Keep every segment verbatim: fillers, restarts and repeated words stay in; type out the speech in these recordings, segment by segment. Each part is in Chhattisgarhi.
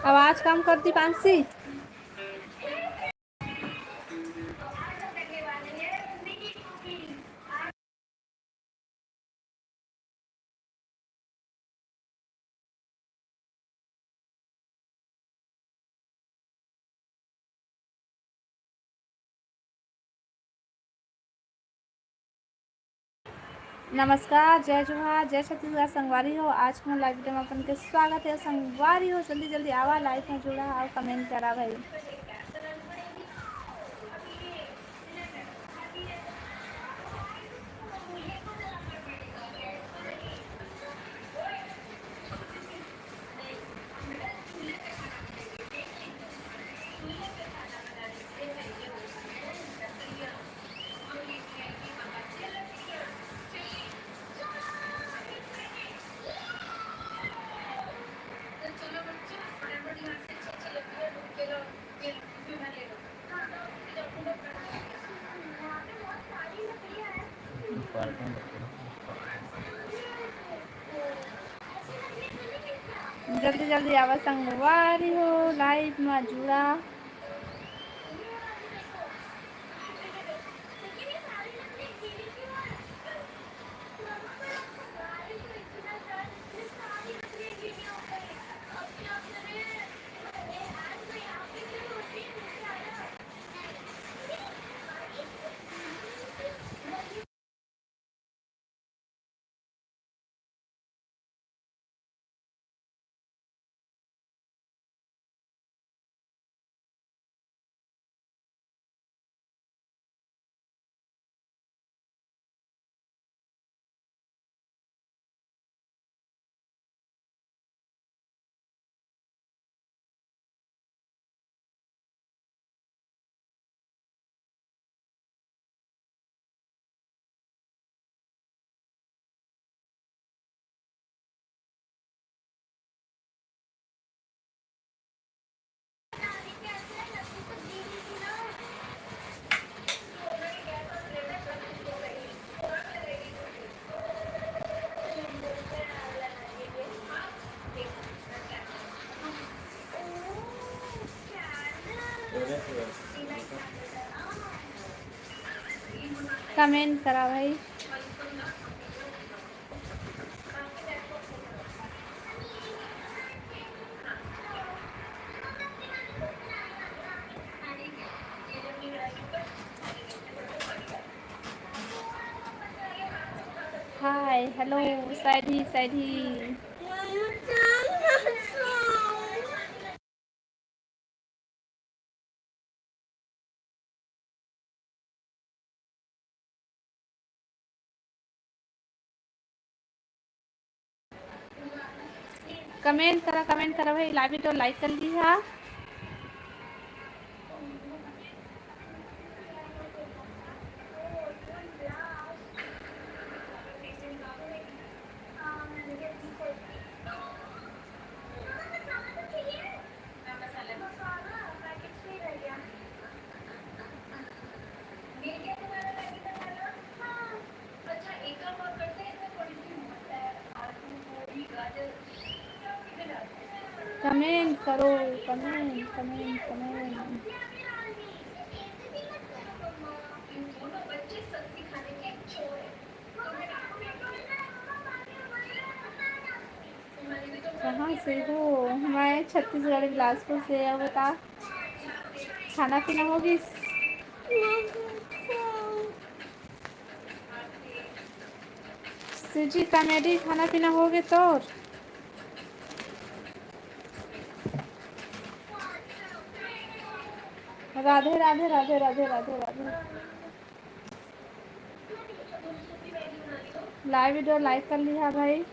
आवाज कम कर दीपांशी। नमस्कार, जय जोहार, जय छत्तीसगढ़ संगवारी हो। आज के मोर live video में अपन के स्वागत है संगवारी हो। जल्दी जल्दी आवा, live में जुड़ा और comment करा भाई। जल्दी जल्दी आवा संगवारी हो, live में जुड़ा। Comment करा भाई। Hi, hello, साइड ही, साइड ही। Comment करा, comment करा भाई, live video like कर ली हा। Comment करो, comment, comment, comment। कहाँ से हो? मैं छत्तीसगढ़, बिलासपुर से। अब बता, खाना पीना हो गिस? सुजी comedy, खाना पीना हो गे तोर? राधे, राधे, राधे, राधे, राधे, राधे। Live video like कर लिहा भाई।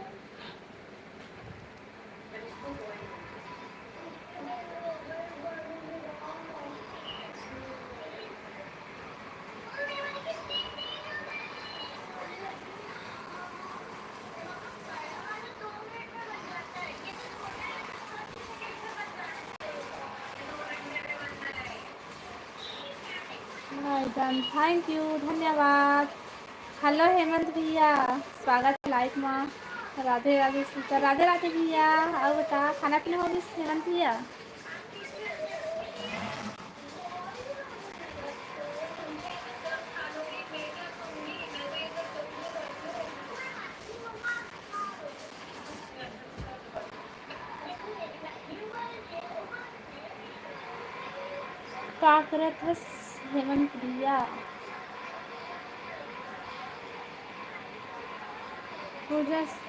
भाई जान, thank you, धन्यवाद। Hello हेमंत भैया, स्वागत है live मा। राधे राधे सुपर, राधे राधे भैया। अउ बता, खाना पीना हो गिस हेमंत भैया? का करत हस हेमंत भैया? पूजा स-,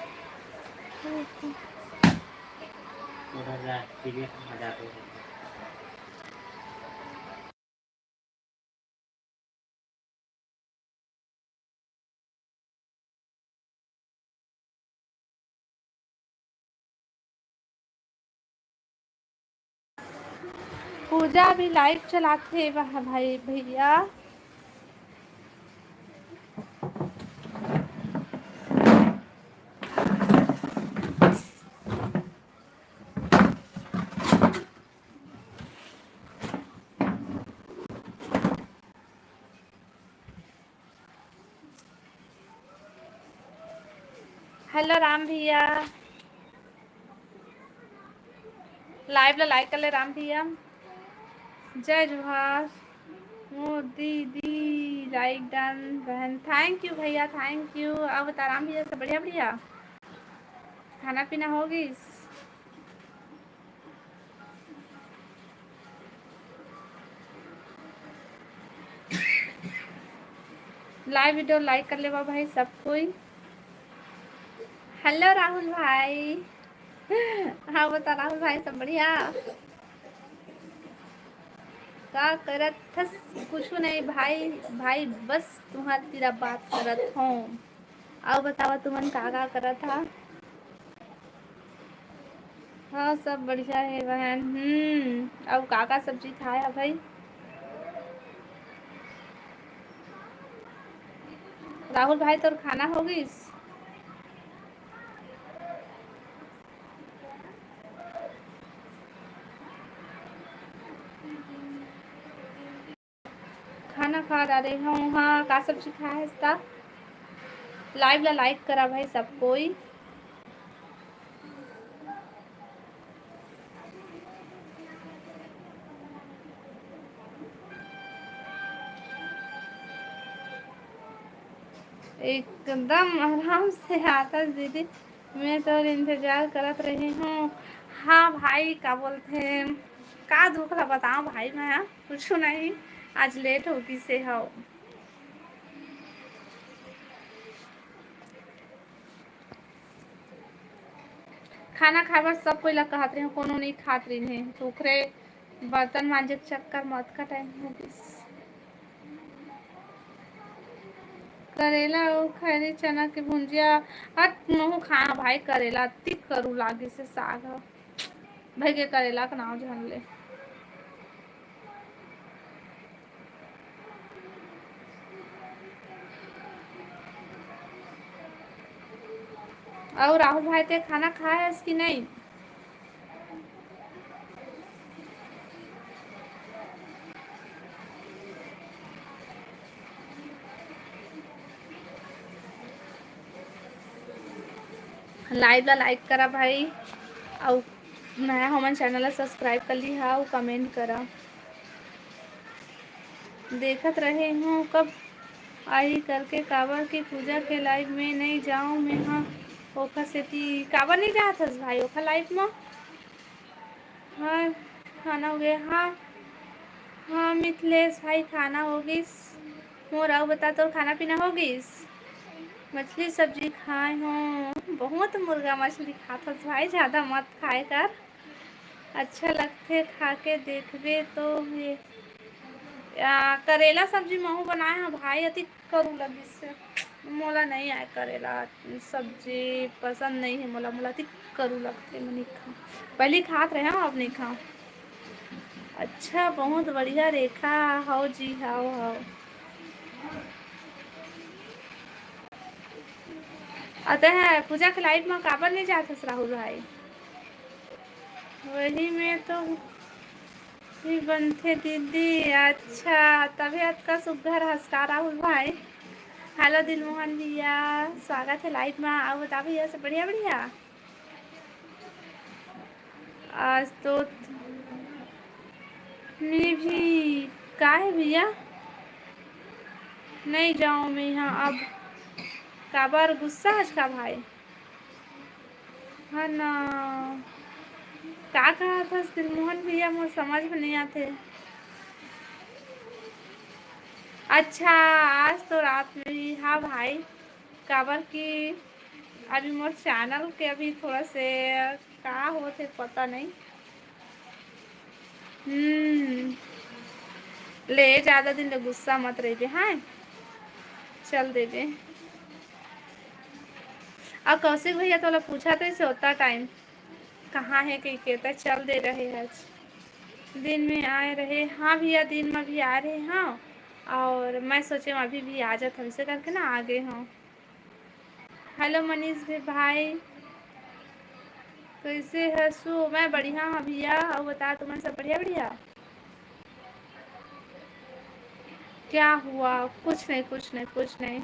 उधर जा, सीरियस मजाक हो रहा है। पूजा अभी लाइव चलाथे, वाह भाई भैया। हेलो राम भैया, लाइव ला लाइक कर ले राम भैया। जय जोहार मोर दीदी, लाइक डन बहन, थैंक यू भैया, थैंक यू। अउ बता राम भैया, सब बढ़िया बढ़िया? खाना पीना हो गिस? लाइव वीडियो लाइक कर लेवा भाई सब कोई। हेलो राहुल भाई। हाँ बता राहुल भाई, सब बढ़िया? का करत हस? कुछु नहीं भाई, भाई बस तुम्हार तीरा बात करत हूँ। अउ बतावा तुमन का का करत हा? हाँ सब बढ़िया हे बहन। हम्म, अउ का का सब्जी खाए हा भाई? राहुल भाई तोर खाना हो गिस? खाना खा डारे हूँ। हाँ, का सब्जी खाए हस ता? लाइव ला लाइक करा भाई सब कोई। एकदम आराम से आतस दीदी, मैं तो इंतजार करत रही हूँ। हाँ भाई, का बोलते, का दुख ला बताओ भाई, मैं कुछ नहीं, आज लेट हो गिसे हव। खाना खाए बर सब कोई ला कहत रहे, कोनो नहीं खात रहे, तो ओकरे बर्तन मांजे के चक्कर म अतका टाइम हो गिस। करेला अउ खैरी चना के भुंजिया, अत महू खाए भाई, करेला अति करू लागिस हे साग ह। भइगे करेला के नाव झन ले। अउ राहुल भाई, ते खाना खाए हस कि नहीं? लाइव ला लाइक करा भाई, अउ नया हमन चैनल ला सब्सक्राइब कर लिहा अउ कमेंट करा। देखत रहे हूँ कब आही करके, काबर कि पूजा के लाइव में नइ जाओं मेंहा, ओखर सेती। काबर नइ जात हस भाई ओखर लाइव में? हाँ, खाना हो गया। हाँ, हाँ मिथिलेश भाई, खाना हो गिस मोर। अउ बता, तोर खाना पीना हो गिस? मछली सब्जी खाए हूँ। बहुत मुर्गा मछली खात हस भाई, ज़्यादा मत खाए कर। अच्छा लगथे खा के, देखबे तो हे। आ, करेला सब्जी महू बनाए हव भाई, अति करू लगिस हे। मोला नइ आए करेला सब्जी, पसंद नइ हे मोला, मोला अति करू लगथे, मैं नइ खांव। पहिली खात रहेंव, अब नइ खांव। अच्छा, बहुत बढ़िया रेखा, हव जी, हव, हव। अ, तैं पूजा के लाइव म काबर नइ जात हस राहुल भाई? वही में तो ही बनथे दीदी। अच्छा, तभे अतका सुग्घर हस का राहुल भाई? हेलो दिलमोहन भैया, स्वागत है लाइव में। अउ बता भैया, सब बढ़िया? बढ़िया। आज तो मैं भी, का है भैया, नहीं जाऊँ मैं यहाँ अब। काबर गुस्सा आज का भाई? है ना, का कहा था दिलमोहन भैया, मोर समझ में नहीं आते। अच्छा, आज तो रात में ही, हाँ भाई, काबर कि अभी मोर चैनल के अभी थोड़ा से का होथे पता नहीं। हम्म, ले, ज्यादा दिन ले गुस्सा मत रहिबे, हाँ, चल देबे। अब कौशिक भैया तोला पूछा थे से होता टाइम कहाँ है कह के, त चल दे रहे आज। दिन में आए रहे, हाँ भैया, दिन में भी आए रहे, हाँ। और मैं सोचे अभी भी आ जात हूँ, इसे करके ना आ गए हूँ। हेलो मनीष भी भाई, कैसे हसु? मैं बढ़िया हूँ भैया, और बता तुमन सब बढ़िया? बढ़िया। क्या हुआ? कुछ नहीं, कुछ नहीं, कुछ नहीं।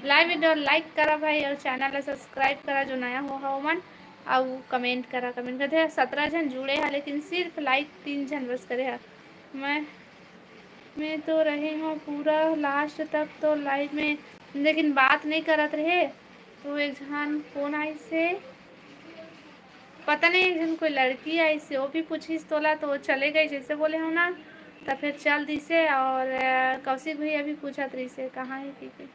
लाइव वीडियो लाइक करा भाई, और चैनल ला सब्सक्राइब करा जो नया हो हा ओमन, अउ कमेंट करा। कमेंट करते हैं, सत्रह जन जुड़े हैं लेकिन सिर्फ लाइक तीन जन बस करे हैं। मैं मैं तो रहे हूँ पूरा लास्ट तक तो लाइव में, लेकिन बात नहीं करत रहे। तो एक झन कौन आई से, पता नहीं, एक झन कोई लड़की आई से, वो भी पूछिस तोला, तो वो चले गई, जैसे बोले हो ना, तो फिर चल दिसे। और अ, कौशिक भैया भी पूछत रही से कहाँ है की, की?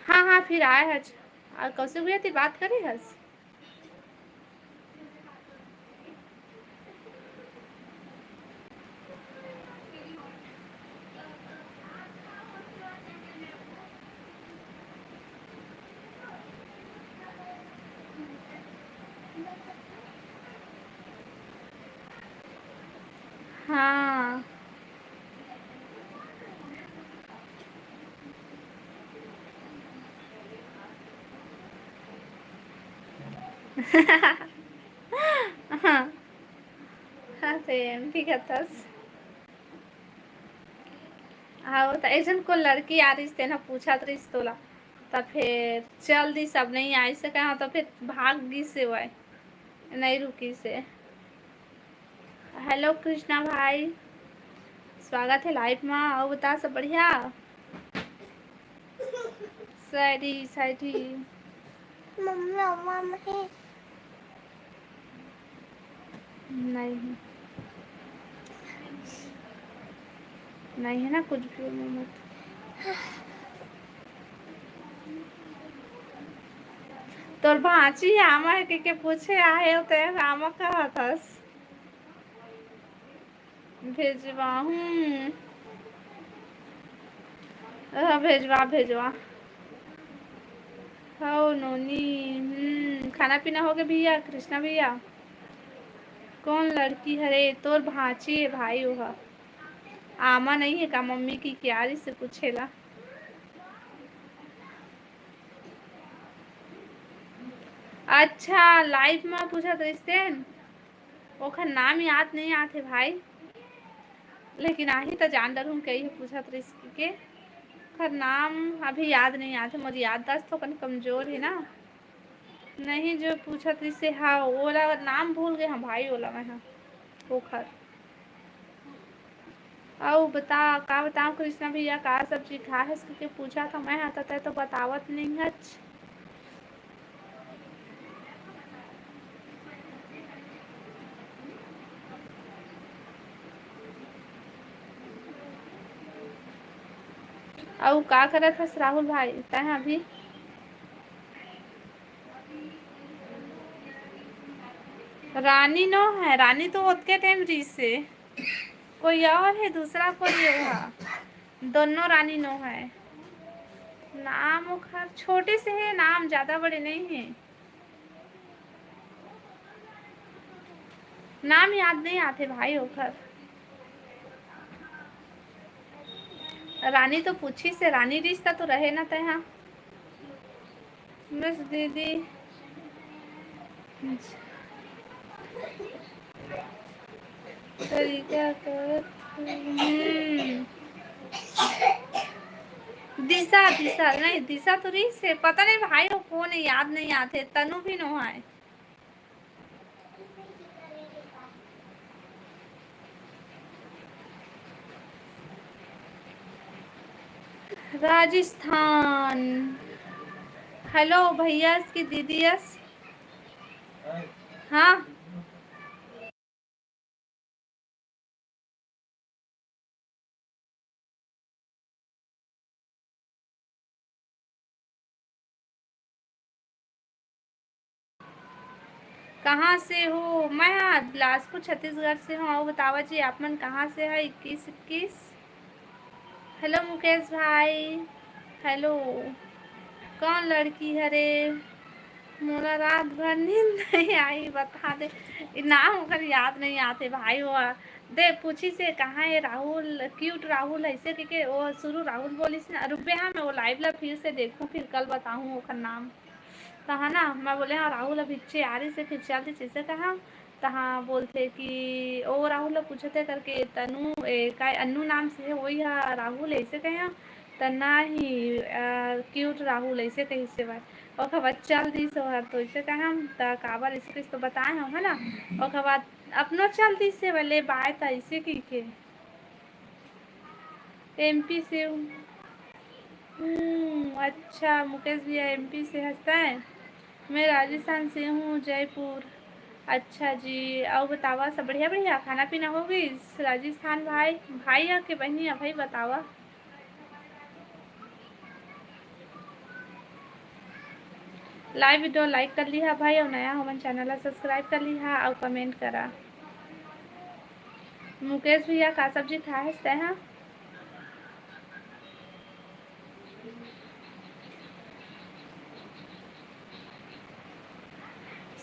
हाँ हाँ, फिर आए हच। और कौशिक भैया ती बात करे हस? हाँ। हाँ। हाँ, तो ये भी कथस। हाँ, वो तो ऐसन को लड़की आ रही, तेना पूछत रही तोला, तो फिर चल दी, सब नहीं आई सके, हाँ, तो फिर भाग गई से वह, नहीं रुकी से। हेलो कृष्णा भाई, स्वागत है लाइव में। और बता, सब बढ़िया? सैडी, सैडी। Mummy, mummy. नहीं है, नहीं है ना कुछ भी मम्मी। तोर भांची आमा है के, के पूछे आहे हो, ते आमा कहत हस। भेजवाहूँ। हाँ, भेजवा, भेजवा। हो नोनी, हम्म, खाना पीना हो गया भैया, कृष्णा भैया? कौन लड़की हरे? तोर भांची है भाई, ओहा। आमा नहीं है का मम्मी की क्यारी से पूछेला? अच्छा, लाइव में पूछत रहिस तेन। ओखर नाम याद नहीं आथे भाई, लेकिन आही त जान डरहूँ, कही पूछत रहिस के। ओखर नाम अभी याद नहीं आथे, मोर याददाश्त थोकन कमजोर है ना। नहीं, जो पूछत रहिस हे, हाँ, ओला नाम भूल गए हाँ भाई, ओला मैं, हाँ, ओखर। अउ बता, का बताऊँ कृष्णा भैया, का सब्जी खा हस कहिके पूछा था मैं हा, त तै तो बतावत नहीं हच। अउ का करत हस राहुल भाई, तै हा अभी? रानी नो है, रानी तो ओतके टाइम रहिस हे। कोई और है, दूसरा कोई है, ओहा। दोनों रानी नो है। नाम ओखर छोटे से है, नाम ज्यादा बड़े नहीं है। नाम याद नहीं आथे भाई ओखर। रानी तो पूछिस हे, रानी रिश्ता तो रहे ना तै हा। बस दीदी तरीका करत हूँ। हम्म। दिशा, दिशा नहीं, दिशा तो रहिस हे, पता नहीं भाई वो कोन हे, याद नहीं आत हे, तनु भी नो हे। राजस्थान। Hello भैया की दीदी यस। हाँ। कहाँ से हो? मैं हाँ बिलासपुर छत्तीसगढ़ से हूँ। अउ बतावा जी, आप मन कहाँ से है? इक्कीस इक्कीस। Hello मुकेश भाई। Hello। कौन लड़की हरे? मोला रात भर नींद नहीं आई, बता दे। ये नाम ओकर याद नहीं आते भाई। वो दे पूछिस हे कहाँ हे राहुल, क्यूट राहुल ऐसे कहिके वो शुरू राहुल बोलिस ना। रुकबे हाँ, मैं वो live ला फिर से देखूँ, फिर कल बताहूँ ओकर नाम। त हाँ ना, मैं बोले हाँ राहुल अभी चे आ रहिस हे, फिर चल दिस ऐसे कहा। तहाँ बोलथे कि ओ राहुल ला पूछत हे करके, तनु ए, काय अन्नू नाम से हे, वही हा राहुल ऐसे कहे। त ना ही क्यूट राहुल ऐसे कहिस हे भाई। ओकर बाद चल दिस ओहर तो ऐसे कहे हम, त काबर ऐसे कहिस तो बताए हम, है ना। ओकर बाद अपनो चल दिस हे, बोले बाय त ऐसे कहिके। एमपी से हूँ। हम्म, अच्छा, मुकेश भैया एमपी से हंसता है। मैं राजस्थान से हूँ, जयपुर। अच्छा जी, अउ बतावा, सब बढ़िया, बढ़िया? खाना पीना हो गइस? राजस्थान भाई, भाई या के बहिनी या भाई बतावा। Live video like कर लिहा भाई, अउ नया हमन channel ला subscribe कर लिहा अउ comment करा। मुकेश भैया, का सब्जी खाए हस तैं हा?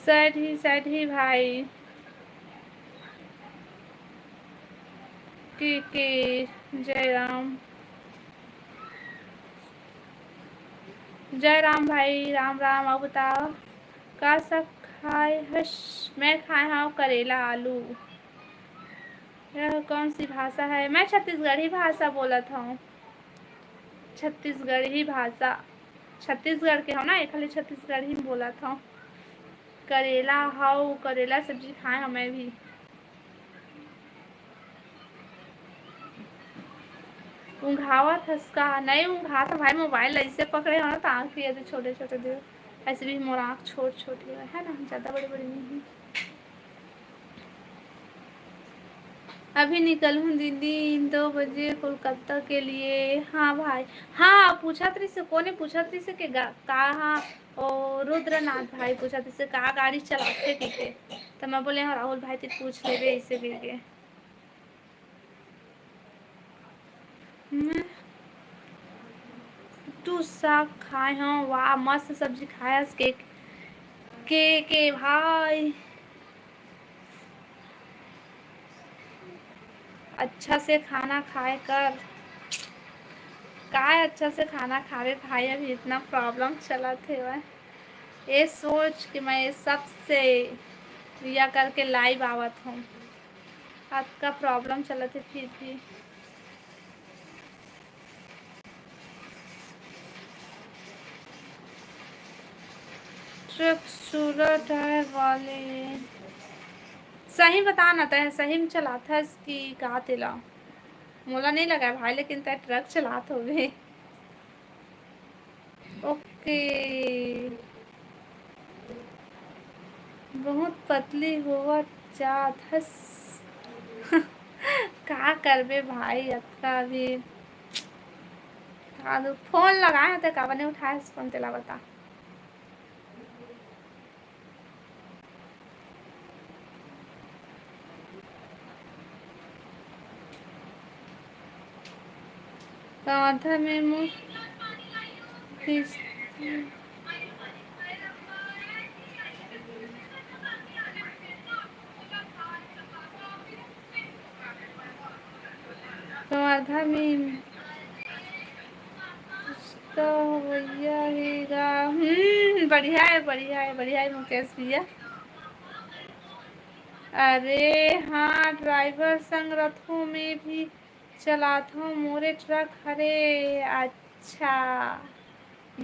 सैड ही, सैड ही भाई। के के जयराम, जयराम भाई, राम राम। अउ बताओ, का साग खाए हस? मैं खाए हव करेला, आलू। यह कौन सी भाषा है? मैं छत्तीसगढ़ी भाषा बोलत हव। छत्तीसगढ़ी भाषा, छत्तीसगढ़ के हव ना, एखर ले छत्तीसगढ़ी में बोलत हव। करेला हव, करेला सब्जी खाए हव मैं भी। ऊँघावत हस का? नहीं ऊँघात हव भाई, mobile ऐसे पकड़े हव ना, त आँख भी ऐसे छोटे छोटे दियो। ऐसे भी मोर आँख छोट छोट ही है ना, ज़्यादा बड़े बड़े नहीं है। अभी निकलहूँ दीदी, दो बजे कोलकाता के लिए। हाँ भाई, हाँ, पूछत रहिस, कोने पूछत रहिस के गा-, कहाँ, ओ, रुद्रनाथ भाई पूछत रहिस, का गाड़ी चलाथे कहिके। त मैं बोले, "हाँ, राहुल भाई, ते पूछ लेबे," ऐसे कहिके। मैं तू साग खाए हव, वाह, मस्त सब्जी खाए हस के, के, के भाई। अच्छा से खाना खाए कर। काय अच्छा से खाना खावे भाई, अभी इतना problem चलत हे वह। ये सोच के मैं ये सबसे रिया करके live आवत हूँ। अतका problem चलत हे फिर भी। ट्रक चूरा टायर वाले। सही बता ना, तैं सही में चलाथस कि का तेला? मोला नहीं लगा भाई, लेकिन तैं ट्रक चलात होबे। OK। बहुत पतली होवत जात हस। का करबे भाई, अतका भी। का दू, फोन लगाए हव, तैं काबर नहीं उठाए हस फोन, तेला बता। कवर्धा में मुफ्त किस्त, कवर्धा में तो भैया ही गा। हम्म, बढ़िया है, बढ़िया है, बढ़िया है मुकेश भैया। अरे हाँ, driver संग रथों में भी चलाथव मोरे ट्रक हरे। अच्छा,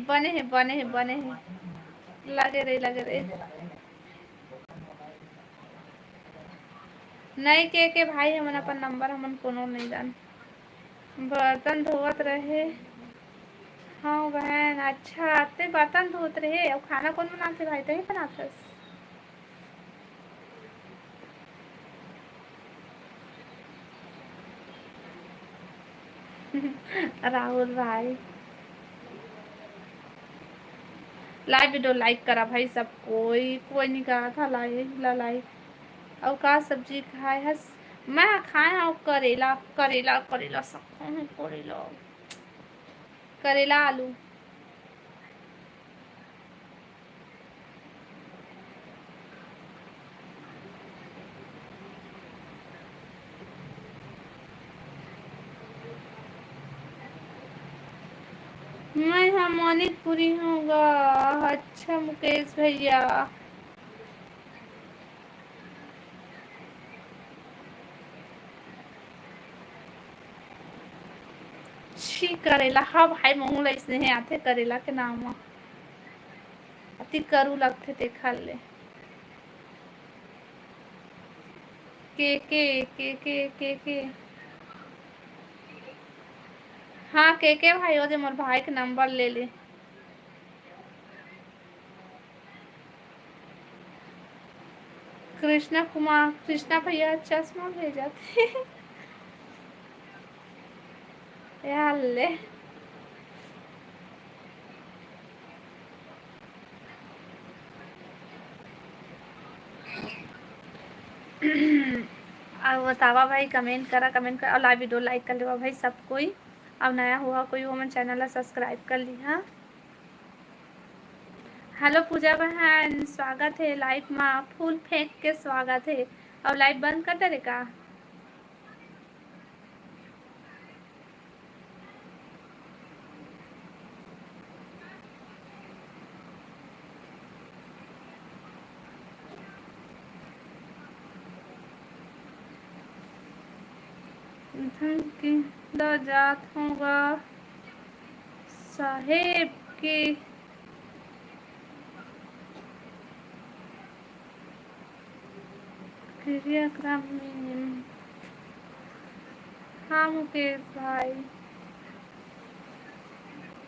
बने हे, बने हे, बने हे। लगे रही, लगे रही। नहीं के, के भाई, हमन अपन नंबर हमन कोनो नहीं जान। बर्तन धोवत रहे। हाँ बहन, अच्छा, ते बर्तन धोत रहे। अब खाना कौन बनाते भाई? तही बनातस? राहुल भाई, लाइव वीडियो लाइक करा भाई सब कोई, कोई नहीं करा था लाइव ला लाइक। और का सब्जी खाए हस? मैं खाए हूँ करेला, करेला, करेला सब खाए हूँ, करेला, करेला आलू। मैं हा मोनितपुरी हूँ गा। अच्छा मुकेश भैया, छी करेला, हाँ भाई, महू ला इसने आथे करेला के नाम। अति करू लगथे तेखर ले। के के के के के के हाँ, के के भाई, ओदे मोर भाई के नंबर ले ले। कृष्णा कुमार, कृष्णा भैया चश्मा भेजत हे। यार ले। अउ बतावा भाई, कमेंट करा, कमेंट करा, अउ लाइव वीडियो लाइक कर लेवा भाई सब कोई। अउ नया हुआ कोई, वो मन चैनल ला सब्सक्राइब कर लिहा। हेलो पूजा बहन, स्वागत हे लाइव मा। फूल फेंक के स्वागत हे। अउ लाइव बंद कर डरे का? धमकी ला जात होगा साहेब के। क्रिया ग्रामीण। हाँ मुकेश भाई।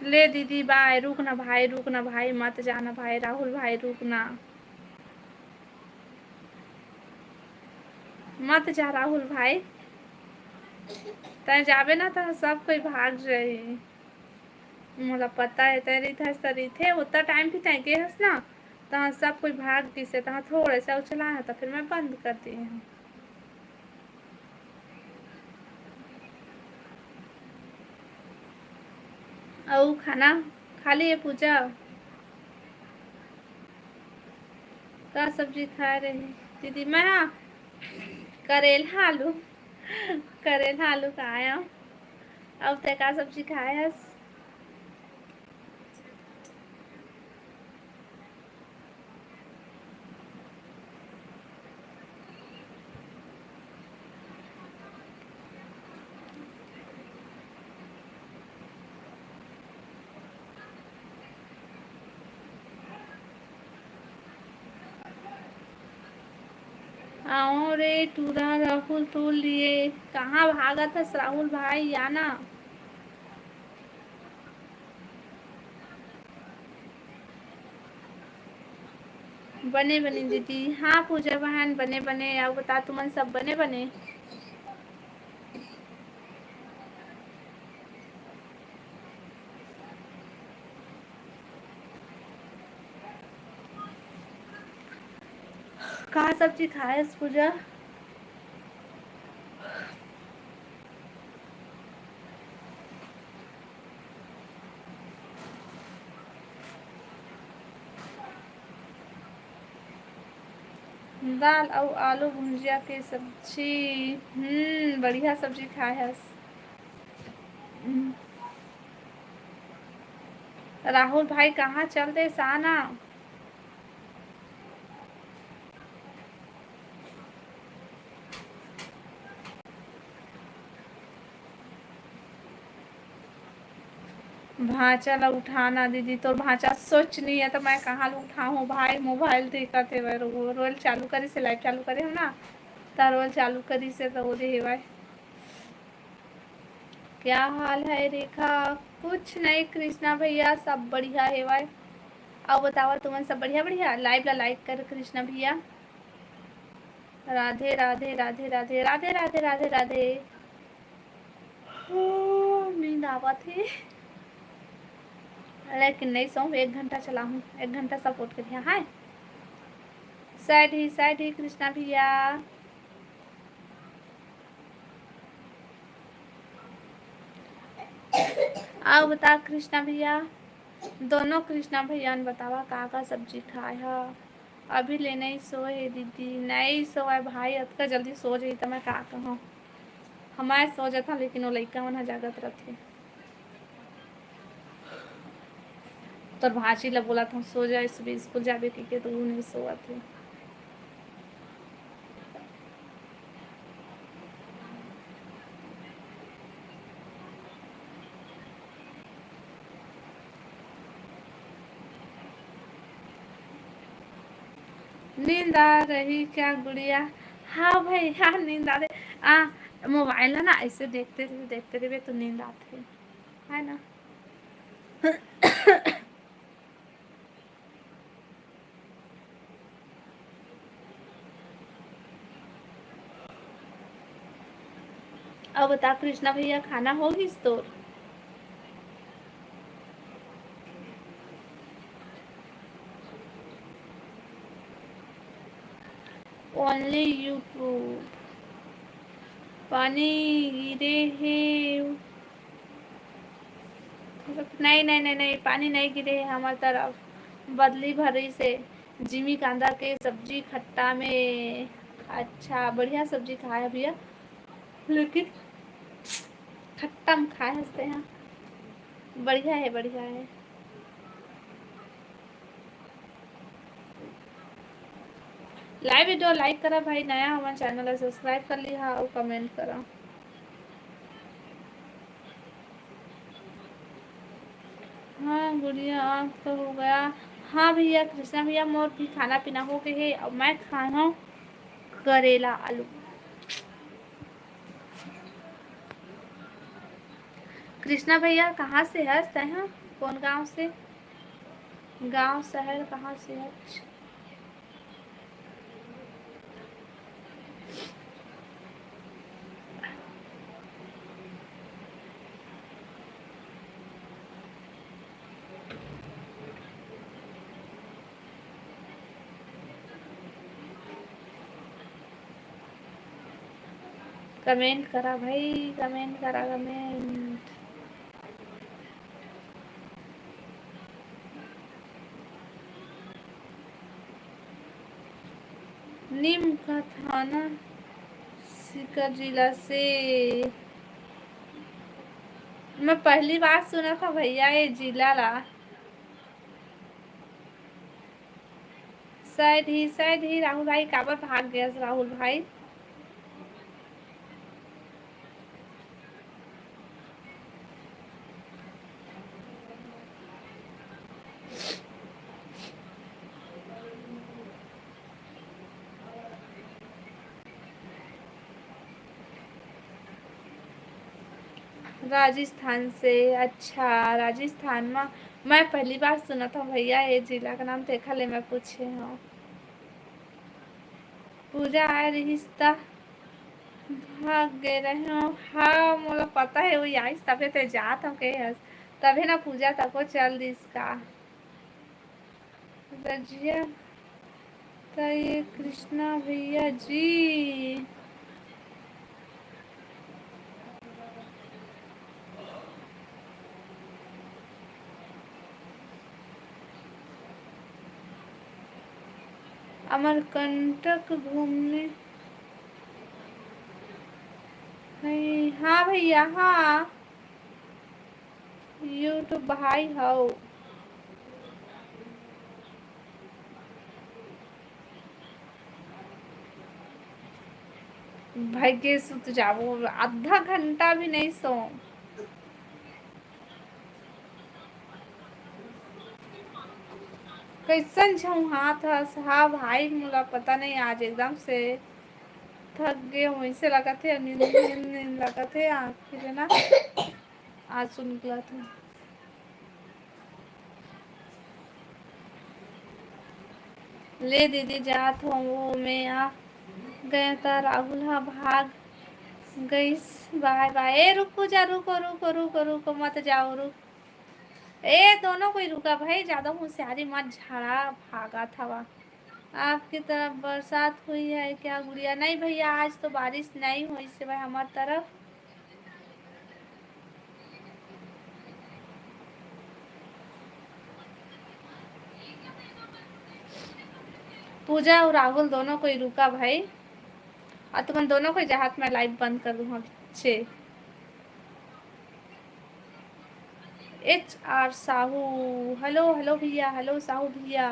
ले दीदी बाय, रुक ना भाई, रुक ना भाई, मत जाना भाई, राहुल भाई, रुक ना, मत जा राहुल भाई, तैं जाबे ना त सब कोई भाग जाही। मोला पता हे, तैं रहिथस त रहिथे, ओतका टाइम भी तैं गे हस ना, तहाँ सब कोई भाग गिस हे, तहाँ थोड़े से उछला हे, त फिर मैं बंद कर दिए हूँ। अउ खाना खा लिए पूजा? का सब्जी खाए रही दीदी? मैं करेला आलू, करेला आलू खाए हूँ। अब तैं का सब्जी खाए हस? आओ रे टूरा राहुल तो लिए। कहाँ भागत हस राहुल भाई, आना। बने बने दीदी। हाँ पूजा बहन, बने बने। अउ बता, तुमन सब बने बने? का सब्जी खाएस पूजा? दाल अउ आलू भुंजिया के सब्जी। हम्म, बढ़िया सब्जी खाए हस। हम्म। राहुल भाई, कहाँ चल देस, आना। भांचा ला उठाना दीदी, तोर भांचा सोच नहीं है तो मैं कहाँ ला उठाहूँ भाई, मोबाइल देखत हेवय, रो-, रोल चालू करिस हे, लाइव चालू करे हो ना, त रोल चालू करिस हे त वो दे हेवय। क्या हाल है रेखा? कुछ नहीं कृष्णा भैया, सब बढ़िया हेवय। अउ बतावा तुमन सब बढ़िया बढ़िया? लाइव ला लाइक कर कृष्णा भैया। राधे राधे राधे राधे राधे राधे राधे राधे। हो, नींद आवत हे। लेकिन नहीं सोऊं, एक घंटा चलाहूं, एक घंटा सपोर्ट करिहा, हाय। सैड ही, सैड ही कृष्णा भैया। अउ बता कृष्णा भैया, दोनों कृष्णा भैया ने बतावा का का सब्जी खाय हा? अभी ले नहीं सोए हे दीदी, नहीं सोए भाई, अतका जल्दी सो जाही त मैं का कहूँ। हमारे सो जाता, लेकिन वो लइका मन ह जागत रथे। तोर भांची ला बोलत हूँ, सो जाए, सुबह स्कूल जाबे कहिके, तो वो नहीं सोवत हे। नींद आ रही क्या गुड़िया? हाँ भाई, हाँ, नींद आ रही। आ, मोबाइल है ना, ऐसे देखते रहिबे, देखते रहिबे तो नींद आथे, है ना? अब बता कृष्णा भैया, खाना हो गिस तोर? Only YouTube। पानी गिरे हे? नहीं, नहीं, नहीं, नहीं, पानी नहीं गिरे हे हमर तरफ। बदली भरिस हे। जिमी कांदा के सब्जी खट्टा में। अच्छा, बढ़िया सब्जी खाए भैया, लेकिन खट्टा में खाए हंसते हैं। बढ़िया है, बढ़िया है। लाइव वीडियो लाइक करा भाई, नया हमारे चैनल है, सब्सक्राइब कर लिहा और कमेंट करा। हाँ गुड़िया, आपका हो गया? हाँ भैया, कृष्णा भैया, मोर भी खाना पीना हो गए है। अब मैं खाना करेला आलू। कृष्णा भैया, कहाँ से हस तैं? हाँ, कौन गांव से? गांव शहर कहाँ से हस? कमेंट करा भाई, कमेंट करा, कमेंट। नीम का थाना, सीकर जिला से। मैं पहली बार सुना था भैया ये जिला ला। शायद ही, शायद ही राहुल भाई काबर भाग गया राहुल भाई। राजस्थान से। अच्छा, राजस्थान में मैं पहली बार सुना था भैया ये जिला का नाम, तेखा ले मैं पूछे हूँ। पूजा आए रहिस त भाग गे रहे हो। हाँ, मोला पता है, वो आइस तभे ते जात हो के हस, तभे ना पूजा तको चल दिस का। रजिया त ये कृष्णा भैया जी। अमरकंटक घूमने नहीं। हाँ भैया, हाँ। YouTube भाई हव। भाई के सुत जाबो, आधा घंटा भी नहीं सो। कैसन झौंहात हस हा भाई, मोला पता नहीं, आज एकदम से थक गे हूँ, ऐसे लगत हे, नींद, नींद, नींद लगत हे, आँखी ले ना आंसू निकलत हे। ले दीदी, जात हूँ, वो मैं आ गए, त राहुल हा भाग गईस। बाय बाय। ए, रुक, पूजा, रुको, रुको, रुको, रुको, मत जाओ, रुक। ए, दोनों कोई रुका भाई, ज्यादा होशियारी मत झाड़ा, भागत हवा। आपकी तरफ बरसात हुई है क्या गुड़िया? नहीं भैया, आज तो बारिश नहीं हुई से भाई हमार तरफ। पूजा और राहुल दोनों कोई रुका भाई, और तुमन दोनों कोई जहात मैं लाइव बंद कर दूँ। अच्छे। H R Sahu, hello, hello भैया, हेलो साहू भैया।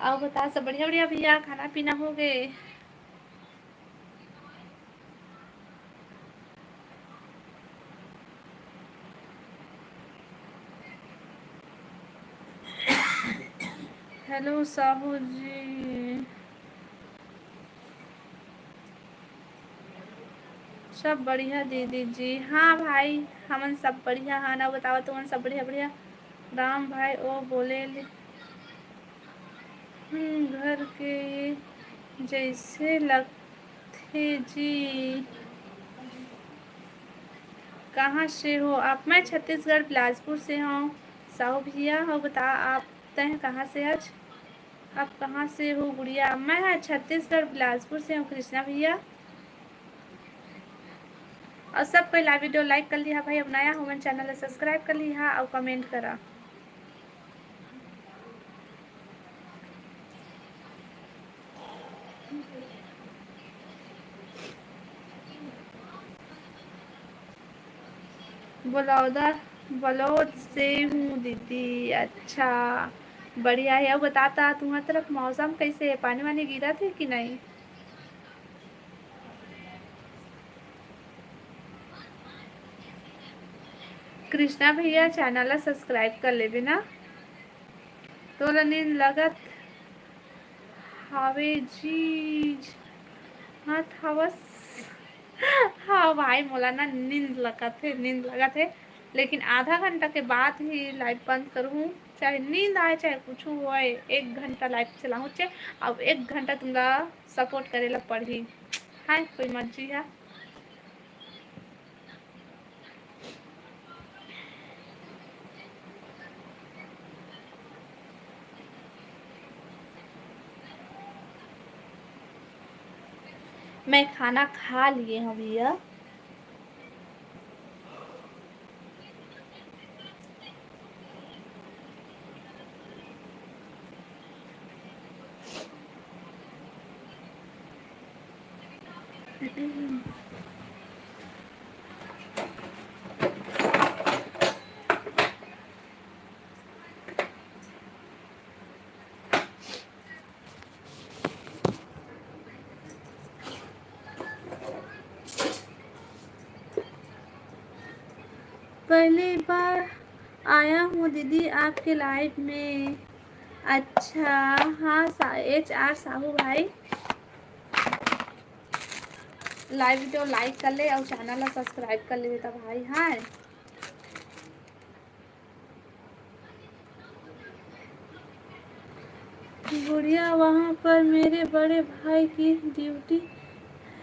आओ बता, सब बढ़िया, बढ़िया भैया, खाना पीना हो गए? हेलो साहू जी, सब बढ़िया दीदी जी। हाँ भाई, हमन सब बढ़िया हन। अउ बताओ, तुमन सब बढ़िया, बढ़िया? राम भाई ओ बोले ले, हम्म, घर के जैसे लगथे जी। कहाँ से हो आप? मैं छत्तीसगढ़ बिलासपुर से हूँ। साहू भैया हो, बता आप, तय कहाँ से आज? आप कहाँ से हो गुड़िया? मैं है छत्तीसगढ़ बिलासपुर से हूँ कृष्णा भैया। और सब कोई लाइव वीडियो लाइक कर लिहा भाई, अब नया हो मन चैनल ला सब्सक्राइब कर लिहा और कमेंट करा। बलौदा, बलौद से हूँ दीदी। अच्छा, बढ़िया है। अब बताता, तुम्हारे तरफ मौसम कैसे है? पानी वानी गिरा थे कि नहीं? कृष्णा भैया, चैनल ला सब्सक्राइब कर लेबे ना, तोला नींद लगत हावे जीज, हाथ हवस। हाँ भाई, मोला ना नींद लगत हे, नींद लगत हे, लेकिन आधा घंटा के बाद ही लाइव बंद करूँ, चाहे नींद आए, चाहे कुछ होए, एक घंटा लाइव चलाहूँ, चाहे अब एक घंटा तुमला सपोर्ट करे ला पड़ही। हाय, कोई मर्जी है। मैं खाना खा लिए हूँ भैया। पहली बार आया हूँ दीदी आपके लाइव में। अच्छा, हाँ सा-, एच आर साहू भाई, लाइव वीडियो लाइक कर ले और चैनल ला सब्सक्राइब कर ले बेटा भाई। हाँ, गुड़िया, वहाँ पर मेरे बड़े भाई की ड्यूटी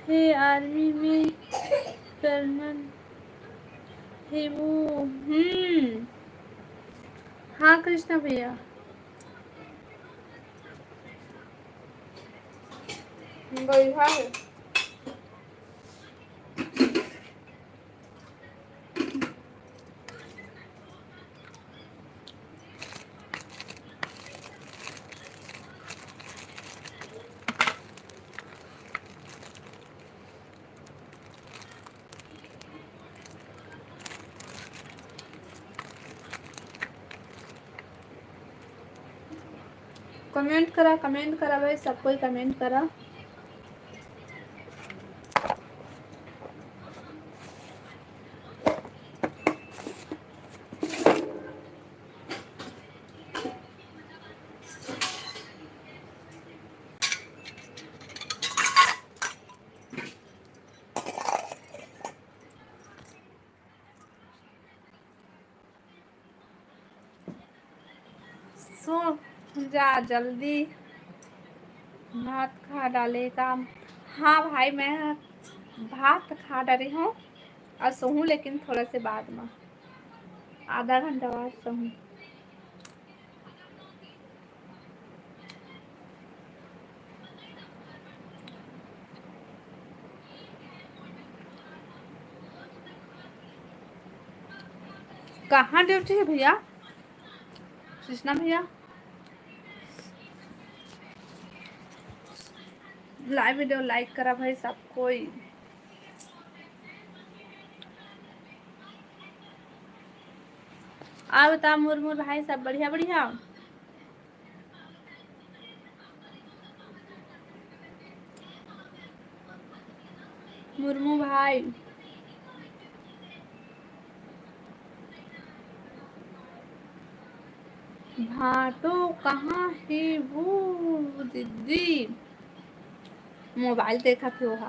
है, आर्मी में कर्नल है वो। हम्म, हाँ कृष्णा भैया, बैठा है। कमेंट करा, कमेंट करा भाई, सब कोई कमेंट करा। तू जा जल्दी, भात खा डाले का? हाँ भाई, मैं भात खा डारे हूँ अउ सोहूँ, लेकिन थोड़ा से बाद में, आधा घंटा बाद सोहूँ। कहाँ ड्यूटी है भैया, कृष्णा भैया? लाइव वीडियो लाइक करा भाई सब कोई। आ बता मुरमुर भाई, सब बढ़िया बढ़िया? मुर्मू भाई, भाटो कहाँ हे वो दीदी? मोबाइल देखत हे ओहा।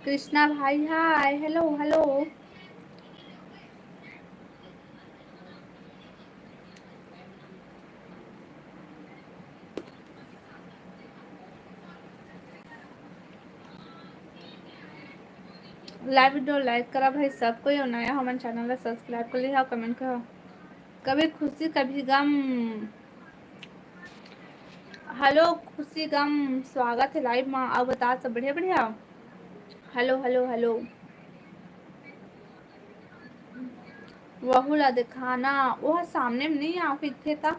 कृष्णा भाई हाय, हेलो हेलो। लाइव वीडियो लाइक करा भाई सब कोई, अउ नया हमन चैनल ला सब्सक्राइब कर लिहा, कमेंट करा। कभी खुशी कभी गम। हेलो खुशी गम, स्वागत है लाइव मा। अउ बता सब बढ़िया बढ़िया? Hello hello hello. वहू ला दिखाना, ओह सामने में नहीं आव कहिथे त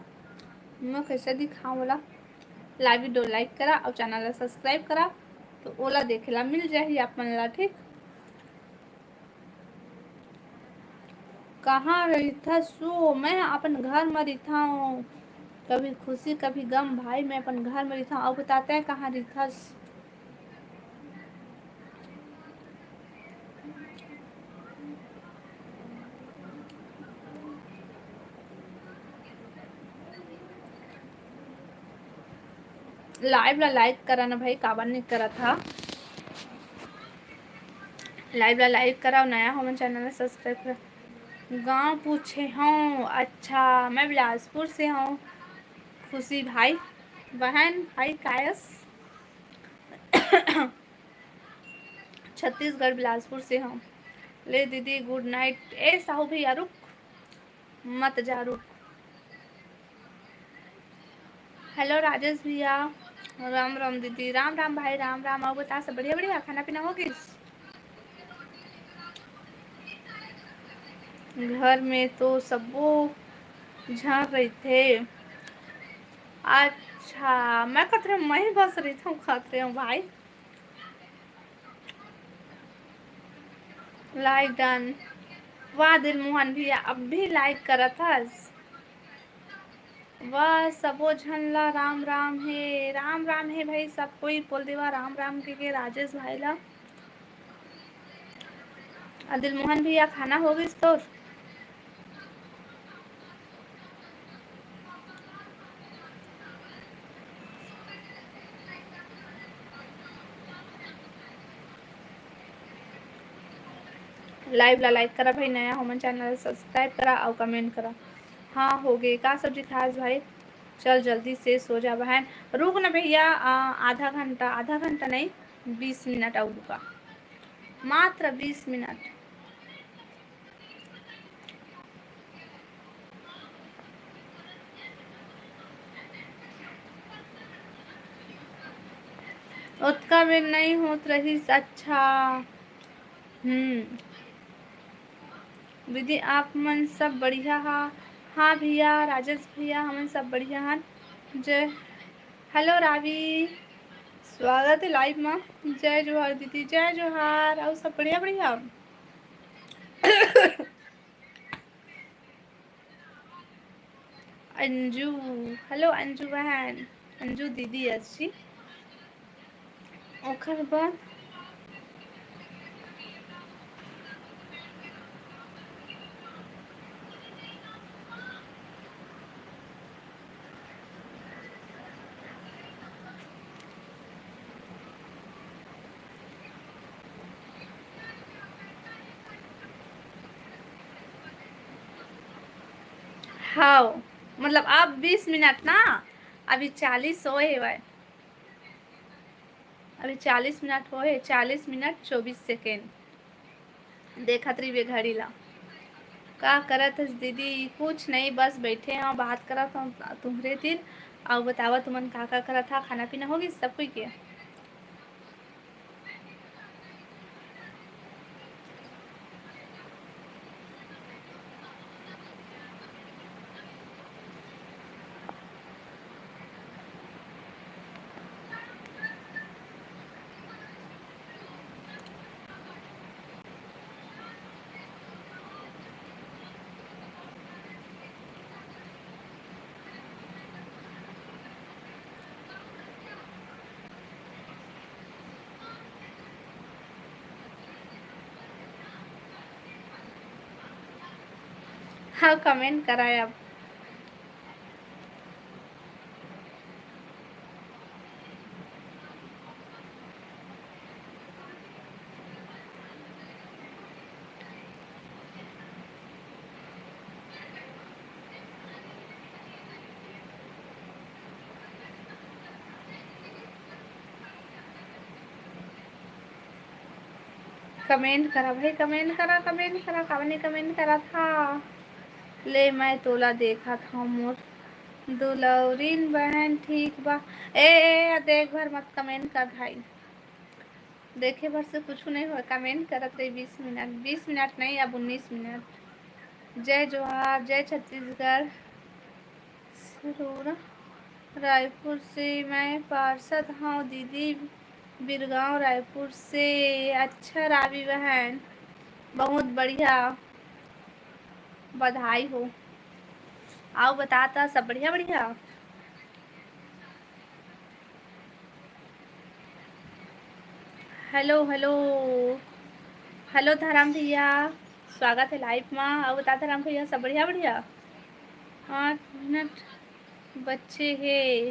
मैं कैसे दिखाऊं ओला? लाइव वीडियो लाइक करा अउ चैनल ला सब्सक्राइब करा, तो ओला देखे ला मिल जाही आप मन ला, ठीक? कहाँ रहिथस ओ? मैं अपन घर म रहिथंव। कभी खुशी कभी गम भाई, मैं अपन घर म रहिथंव। अउ बता तैं कहाँ रहिथस? लाइव ला लाइक करा ना भाई, काबर नहीं करत हा? लाइव ला लाइक करा अउ नया हो मन चैनल ला सब्सक्राइब करा। गाँव पूछे हूँ, अच्छा, मैं बिलासपुर से हूँ। खुशी भाई, बहन, भाई कायस, छत्तीसगढ़ बिलासपुर से हूँ। ले दीदी गुड नाइट। ए साहू भैया रुक, मत जा रुक। हेलो राजेश भैया, राम राम दीदी। राम राम भाई, राम राम। अउ बता, सब बढ़िया बढ़िया? खाना पीना हो गिस? घर में तो सबो झन रहिथे। अच्छा, मैं कत रहे, मैं ही बस रहिथंव, कत रहे हूँ भाई। लाइक डन। वाह दिलमोहन भैया, अब भी लाइक करत हस। वाह, सबो झन ला राम राम हे, राम राम हे भाई, सब कोई बोल देवा राम राम के, के राजेश भाई ला। आ, दिलमोहन भैया, खाना हो गिस तोर? लाइव ला लाइक करा भाई, नया हो मन चैनल ला सब्सक्राइब करा अउ कमेंट करा। हाँ, हो गे। का सब्जी खास भाई? चल जल्दी से सो जा बहन। रुक ना भैया, आ, आधा घंटा, आधा घंटा नहीं, बीस मिनट अउ रुका, मात्र बीस मिनट। ओतका बेर नई होत रहिस। अच्छा, हम्म। दीदी, आप मन सब बढ़िया हा? हाँ भैया, राजेश भैया, हमन सब बढ़िया हन। जय, हेलो रावी, स्वागत है लाइव मा। जय जोहार दीदी, जय जोहार। अउ सब बढ़िया, बढ़िया? अंजू, हेलो अंजू बहन, अंजू दीदी अच्छी। ओकर बाद हव, मतलब अब बीस मिनट ना, अभी चालीस होए हवय, अभी चालीस मिनट होए, चालीस मिनट चौबीस सेकेंड। देखत रहिबे घड़ी ला। का करत हस दीदी? कुछ नहीं, बस बैठे हव, बात करत हव तुहरे तीर। अउ बतावा, तुमन का का करत हा? खाना पीना हो गिस सब कोई के? हाँ, comment कराए अब। Comment करा भाई, comment करा, comment करा, काबर नहीं comment करत हा? ले मैं तोला देखत हव मोर दुलौरिन बहन, ठीक बा। ए, ए, ए, देख भर मत comment कर भाई, देखे भर से कुछ नहीं होय। Comment करत रही बीस मिनट, बीस मिनट नहीं, अब उन्नीस मिनट। जय जोहार, जय छत्तीसगढ़। सरोरा, रायपुर से मैं पार्षद हूँ दीदी, बिरगांव रायपुर से। अच्छा रावी बहन, बहुत बढ़िया, बधाई हो। आओ बता ता, सब बढ़िया बढ़िया? हेलो, हेलो, हेलो धरम भैया, स्वागत है live मा। अउ बता धरम भैया, सब बढ़िया बढ़िया? आठ मिनट बचे हे।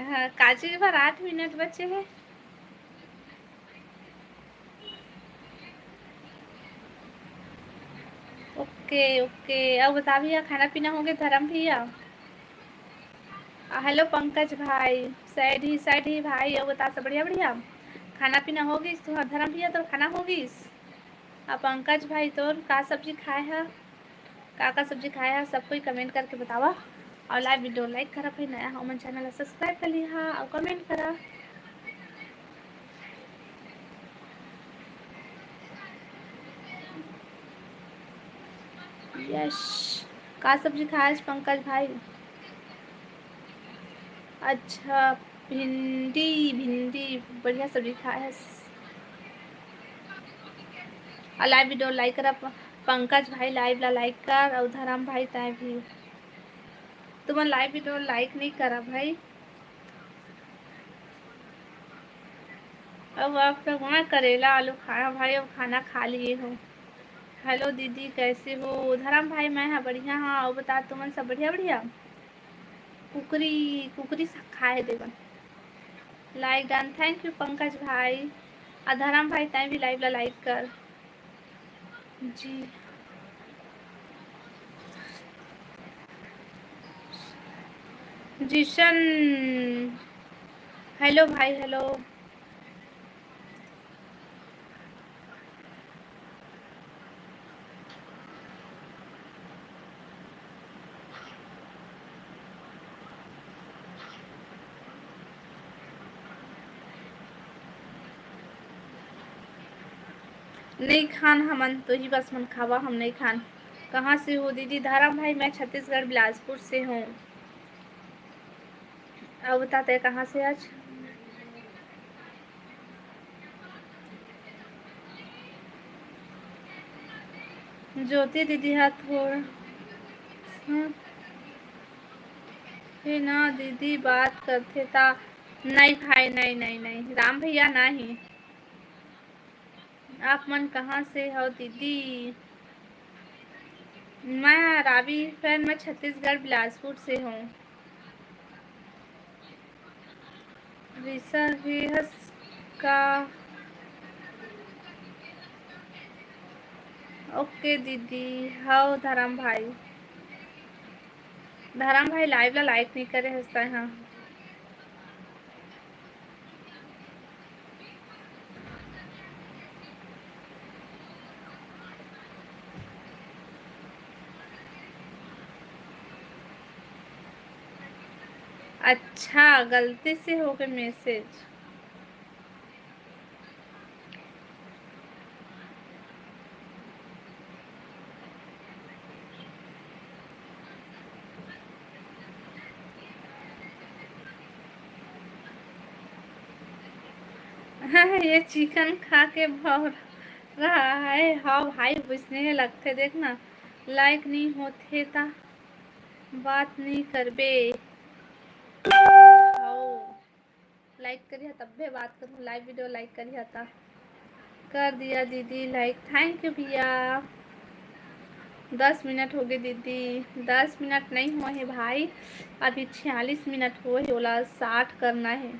हाँ, काजी के बार आठ मिनट बचे हे। OK, OK। अउ बता भैया, खाना पीना हो गे धरम भैया? आ, हेलो पंकज भाई, side ही, side ही भाई, अउ बता सब बढ़िया बढ़िया? खाना पीना हो गिस तुहार धरम भैया, तोर खाना हो गिस? आ पंकज भाई, तोर का सब्जी खाए हा, का का सब्जी खाए हा, सब कोई comment करके बतावा। अउ live video like करा भाई, नया हो मन channel ला subscribe कर लिहा अउ comment करा। Yes, का सब्जी खाए हस पंकज भाई? अच्छा, भिंडी, भिंडी, बढ़िया सब्जी खाए हस। अउ live video like करा प-, पंकज भाई, live ला like कर, अउ धरम भाई तैं भी। तुमन live video like नहीं करा भाई। अब आप लोग वहाँ करेला आलू खाना भाई, अब खाना खा लिए हो। हेलो दीदी, कैसे हो? धरम भाई, मैं हा बढ़िया हाँ, अउ बता तुमन सब बढ़िया बढ़िया? कुकरी, कुकरी साग खाए देवन। Like done, thank you पंकज भाई। आ धरम भाई, तैं भी live ला like कर। जी। जिशन, हेलो भाई, हेलो। नहीं खान हमन तो ही बस मन खावा, हम नहीं खान। कहाँ से हो दीदी? धरम भाई, मैं छत्तीसगढ़ बिलासपुर से हूँ। अब बता तैं कहाँ से आज? ज्योति दीदी हा थोड़ा सा हे ना दीदी, बात करथे ता। नहीं भाई, नहीं, नहीं, नहीं, राम भैया नहीं। आप मन कहाँ से हो दीदी? मैं रावी fan, मैं छत्तीसगढ़ बिलासपुर से हूँ। रिसा हे हस का? OK दीदी, हव धरम भाई। धरम भाई, live ला like नहीं करे हस तैं हा। अच्छा, गलती से हो गए message। ये chicken खा के भौरा रहा है। हाँ भाई, वइसने लगथे। देख ना, like नहीं होथे ता बात नहीं करबे। हाँ। Like करिहा तब्बे बात करूँ, live video like करिहा ता। कर दिया दीदी like, thank you भैया। दस मिनट हो गए दीदी, दस मिनट नहीं हुआ है भाई, अभी छियालीस मिनट हुआ है, ओला साठ करना है।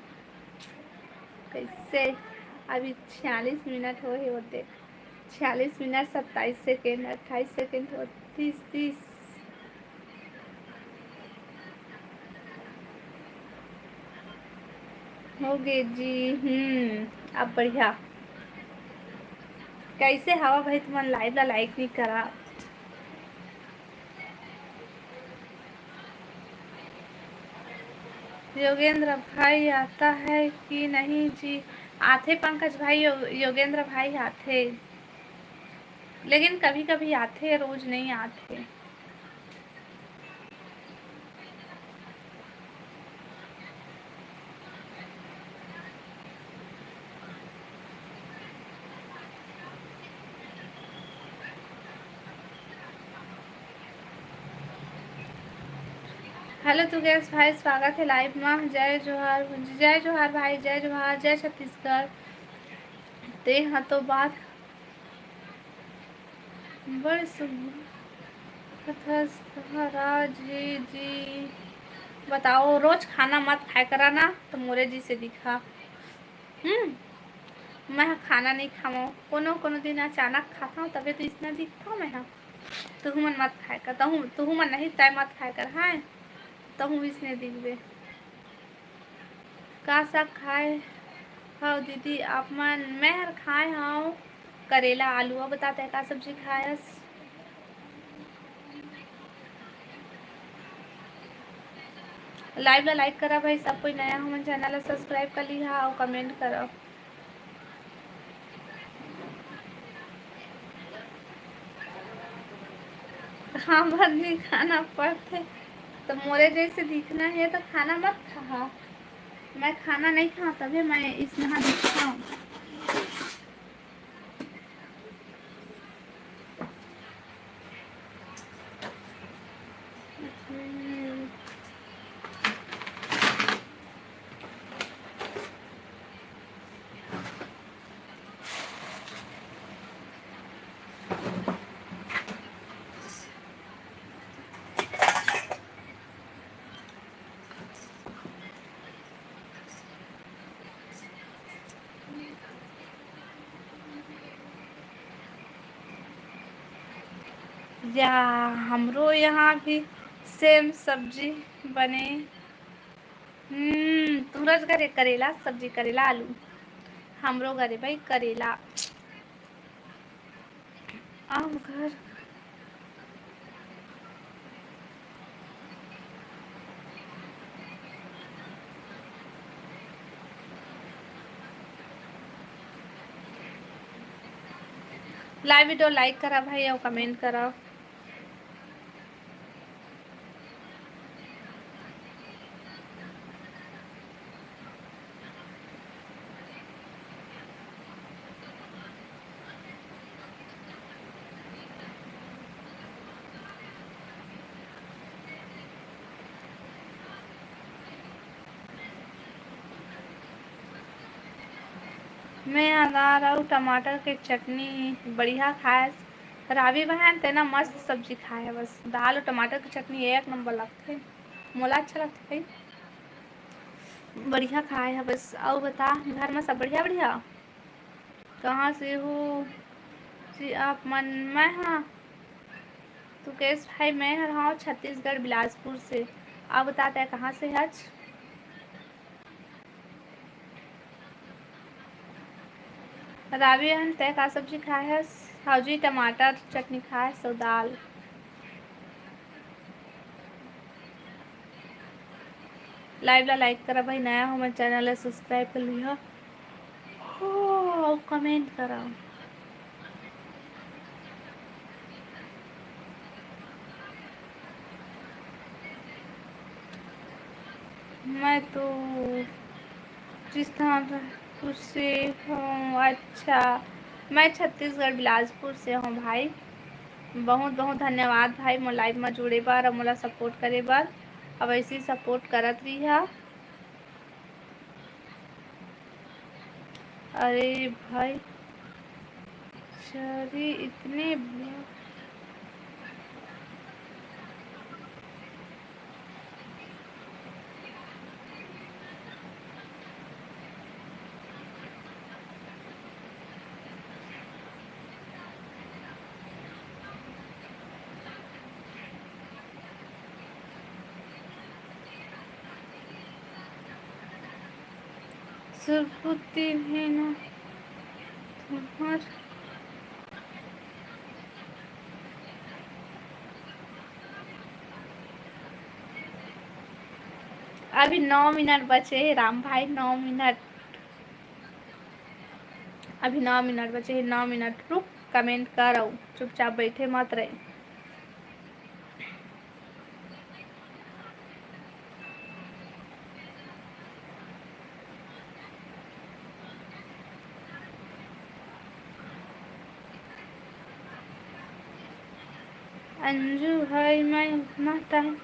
कैसे? अभी छियालीस मिनट हुआ है, वो देख, छियालीस मिनट सत्ताईस सेकेंड, अट्ठाईस सेकेंड, तीस, तीस। हो गे जी। हम्म, अब बढ़िया। कैसे हवा भाई, तुमन live ला like नहीं करा। योगेंद्र भाई आता है कि नहीं जी? आथे पंकज भाई, यो-, योगेंद्र भाई आथे, लेकिन कभी-कभी आथे, रोज नहीं आथे। Hello दुर्गेश भाई, स्वागत है live में। जय जोहार, जय जोहार भाई, जय जोहार, जय छत्तीसगढ़। ते हाँ तो बात बड़े सुग्घर कथस तोहर राज हे जी। बताओ, रोज खाना मत खाए करा ना, तो मोरे जी से दिखा। हम्म, मैं ह खाना नहीं खावं, कोनो कोनो दिन अचानक खाता हूँ, तबे तो इसना दिखता हूँ मैं ह। तुहू मन मत खाए कर, तहू, तुहू मन नहीं, तय मत खाए कर, हाँ, तहू इसने दिखबे। का साग खाए हव दीदी आप मन? मैं हर खाए हव करेला, आलू। अब बता, तैं का सब्जी खाए हस? Live ला like करा भाई, सब कोई नया हमन channel ला subscribe कर लिहा अउ comment करा। काबर नहीं खाना पड़थे, तो मोरे जैसे दिखना है तो खाना मत खा। मैं खाना नहीं खा, तभी मैं इसमें दिखता हूँ। या, हमरो यहाँ भी same सब्जी बने। हम्म, तुरंत करे करेला सब्जी, करेला आलू। हमरो घरे भाई करेला। आम घर। Live video like करा भाई अउ comment करा। मैं अनार अउ टमाटर के चटनी बढ़िया खायस। रावी बहन, तेना मस्त सब्जी खाए हे बस। दाल अउ टमाटर के चटनी एक नंबर लगथे, मोला अच्छा लगथे भाई। बढ़िया खाए हे बस। अउ बता, घर में सब बढ़िया? बढ़िया। कहाँ से हो जी आप मन? मैं, हाँ, तुकेश भाई, मैं हर हूँ छत्तीसगढ़ बिलासपुर से। आप बता, तै कहाँ से हच? रावी बहन, तै का सब्जी खाए हस? हौजी टमाटर चटनी खाए हस अउ दाल। Live ला like करा भाई, नया हो मैं channel ला subscribe कर लिहा हो, comment करा। मैं तो राजस्थान से हूँ। अच्छा, मैं छत्तीसगढ़ बिलासपुर से हूँ भाई। बहुत बहुत धन्यवाद भाई, मोर live में जुड़े बर और मोला support करे बर। अब ऐसे ही support करत रहिहा। अरे भाई, चरी इतने सुरपुती है ना तुम्हार। अभी नौ मिनट बचे हे राम भाई, नौ मिनट। अभी नौ मिनट बचे हे, नौ मिनट रुक, comment कर अउ चुपचाप बैठे मत रहे। अंजू भाई, मैं उतना time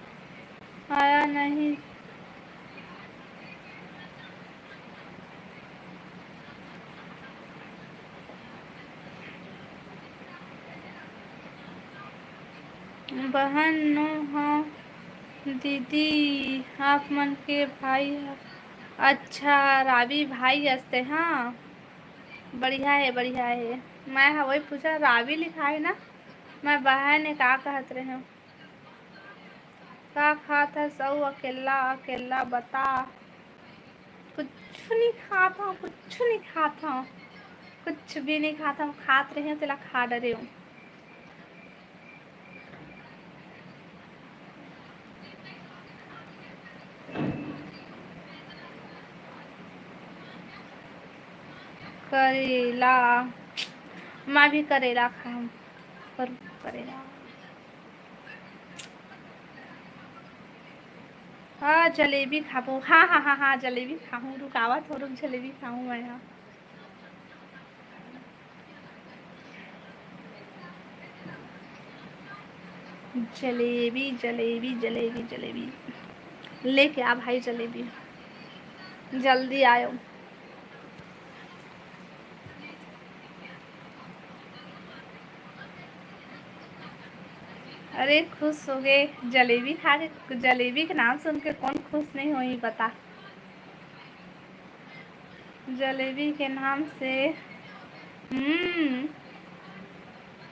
आया नहीं। बहन नो हव दीदी, आप मन के भाई ह। अच्छा, रावी भाई असते, हाँ, बढ़िया हे, बढ़िया हे। मैं ह वही पूछा, रावी लिखा हे ना, मैं बहन हे का कहत रहे हूँ। का खात हस अउ अकेल्ला अकेल्ला बता। कुछु नहीं खात हूँ, कुछु नहीं खात हूँ, कुछ भी नहीं खात हूँ। खात रहे हूँ, तेला खा डरे हूँ। करेला, मैं भी करेला खाऊं, पर करेला। हाँ, जलेबी खाबो। हाँ, हाँ, हाँ, हाँ, जलेबी खाहूँ। रुकावत हो, रुक, जलेबी खाहूँ मैं, हाँ। जलेबी, जलेबी, जलेबी, जलेबी। लेके आ भाई जलेबी। जल्दी आयो। अरे खुश हो गए जलेबी खा के। जलेबी के नाम सुन के कौन खुश नहीं होही बता। जलेबी के नाम से, हम्म,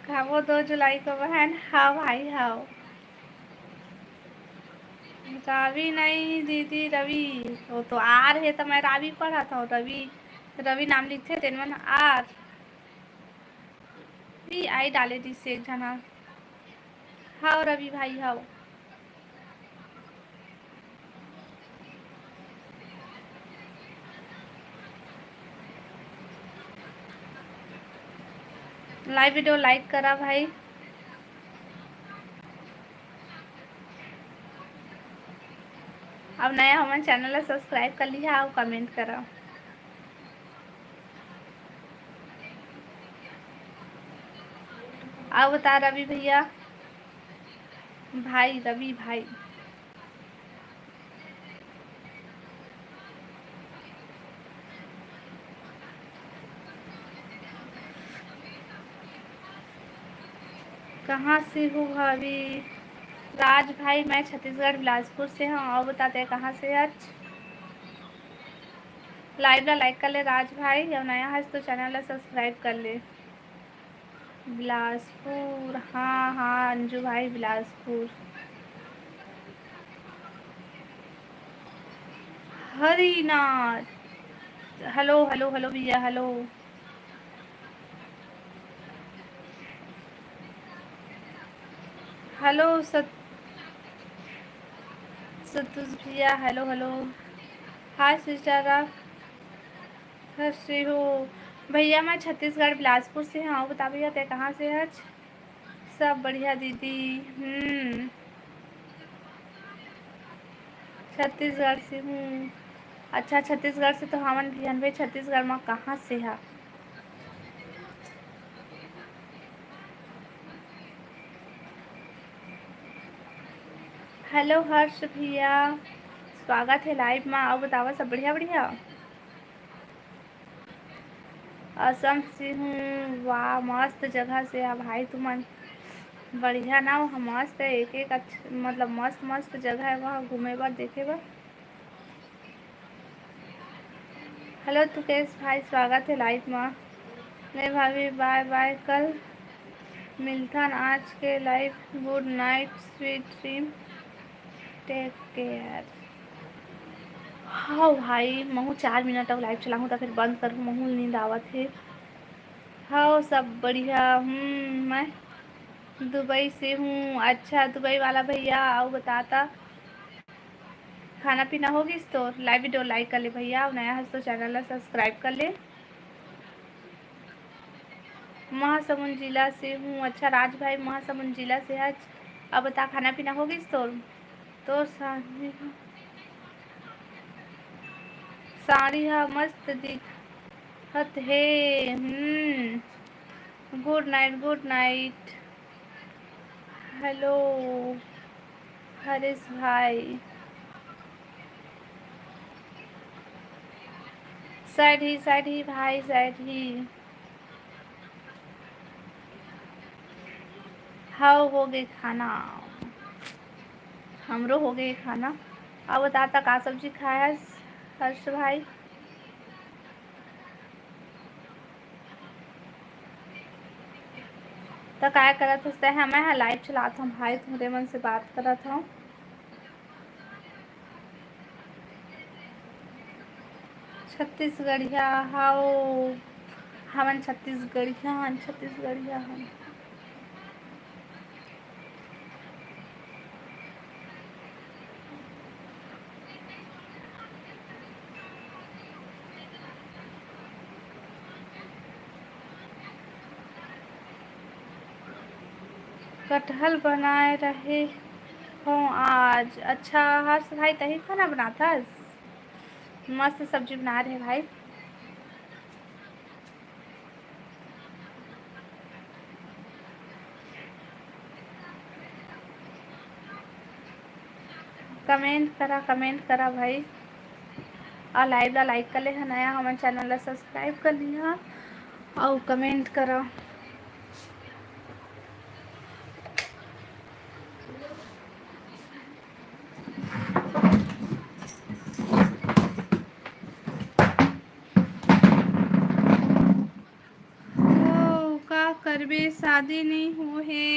खाबो दो जुलाई को बहन। हाँ भाई, हाँ। रवि नहीं दीदी, रवि, वो तो आर हे, तो मैं रावी पढ़त हूँ। रवि, रवि नाम लिखथे, तेन मन आर। रवि आई डाले दिस एक झन ह। हव रवि भाई, हव। Live video like करा भाई। अब नया हमन channel ला subscribe कर लिहा अउ comment करा। अउ बता रवि भैया, भाई रवि भाई। कहाँ से हो भाभी? राज भाई, मैं छत्तीसगढ़ बिलासपुर से हूँ। अउ बता, तै कहाँ से हच? Live ला like कर ले राज भाई, अउ नया हच तो channel ला subscribe कर ले। बिलासपुर, हाँ, हाँ, अंजू भाई, Bilaspur. Harinath, hello, hello, hello भैया, hello। Hello सत-, सतुष भैया, hello, hello। Hi sister, आप घर से हो? भैया, मैं छत्तीसगढ़ बिलासपुर से हूँ। बता भैया, ते कहाँ से हच? सब बढ़िया दीदी। हम्म, छत्तीसगढ़ से हूँ। अच्छा, छत्तीसगढ़ से तो हमन भी हन भाई। छत्तीसगढ़ में कहाँ से हा? Hello हर्ष भैया, स्वागत है live में। अउ बतावा, सब बढ़िया बढ़िया? असम से हूँ। वाह, मस्त जगह से आ भाई तुमन। बढ़िया ना, वहाँ मस्त है, एक एक अच्छ-, मतलब मस्त मस्त जगह है वहाँ घूमे बर, देखे बर। Hello तुकेश भाई, स्वागत है live में। नहीं भाभी, bye bye, कल मिलथन। आज के live, good night, sweet dream, take care। हाँ भाई, महूँ चार मिनट अउ live चलाहूँ त फिर बंद करहूँ, महूँ नींद आवत हे। हाँ, सब बढ़िया। हम्म, मैं दुबई से हूँ। अच्छा, दुबई वाला भैया, अउ बताता, खाना पीना हो गिस तोर? Live video like कर ले भैया, अउ नया हस तो channel ला subscribe कर ले। महासमुंद जिला से हूँ। अच्छा राज भाई, महासमुंद जिला से हच। अब बता, खाना पीना हो गिस तोर? तोर साड़ी, साड़ी हा मस्त दिखत हे। हम्म, good night, good night। Hello Harish भाई, side ही, side ही भाई, side ही। हव, हो गे खाना, हमरो हो गे खाना। अब बता, त का सब्जी खाए हस हर्ष भाई? त काय करत हस तैं? मैं ह live चलात हंव भाई, तुमरे मन से बात करत हंव। छत्तीसगढ़िया हव, हमन छत्तीसगढ़िया हन, छत्तीसगढ़िया हन। कटहल बनाए रहे हो आज। अच्छा हर्ष भाई, तही खाना बनाथस? मस्त सब्जी बना रहे भाई। Comment करा, comment करा भाई, अउ live ला like कर ले हा, नया हमन channel ला subscribe कर लिहा अउ comment करा। ओ, का करबे, शादी नइ होहे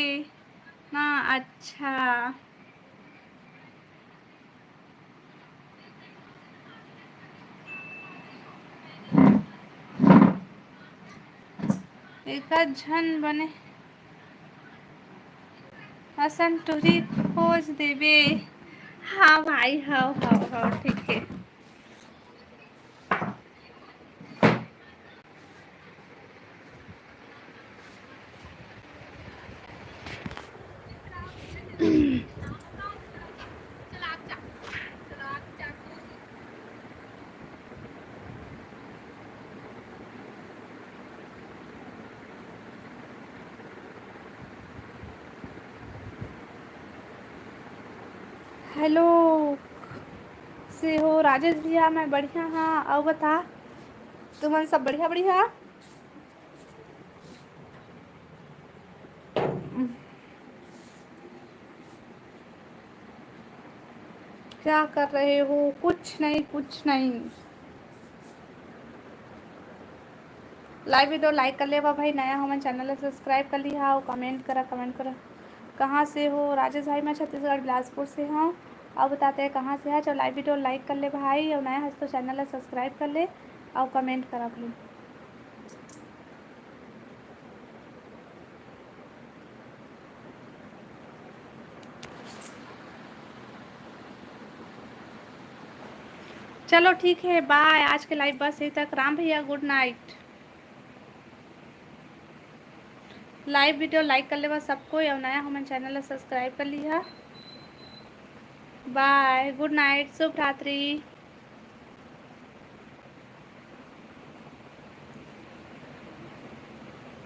ना। अच्छा, एकर झन बने असन टुरी खोज देबे। हाँ भाई, हव, हव, हव, ठीक हे। Hello, से हो राजेश भैया? मैं बढ़िया हाँ, अउ बता, तुमन सब बढ़िया बढ़िया? क्या कर रहे हो? कुछ नहीं, कुछ नहीं। Live video like कर लेवा भाई, नया हो मन channel ला subscribe कर लिहा अउ comment करा, comment करा। कहाँ से हो? राजेश भाई, मैं छत्तीसगढ़ बिलासपुर से हूँ। अब बताते हैं कहाँ से है। चलो live video like कर ले भाई, अउ नया हस तो channel ला subscribe कर ले अउ comment करा please। चलो ठीक है, bye। आज के live बस यहीं तक। राम भैया good night। Live video like कर लेवा सब कोई, अउ नया हमन channel ला subscribe कर लिहा। Bye, good night, शुभ रात्रि।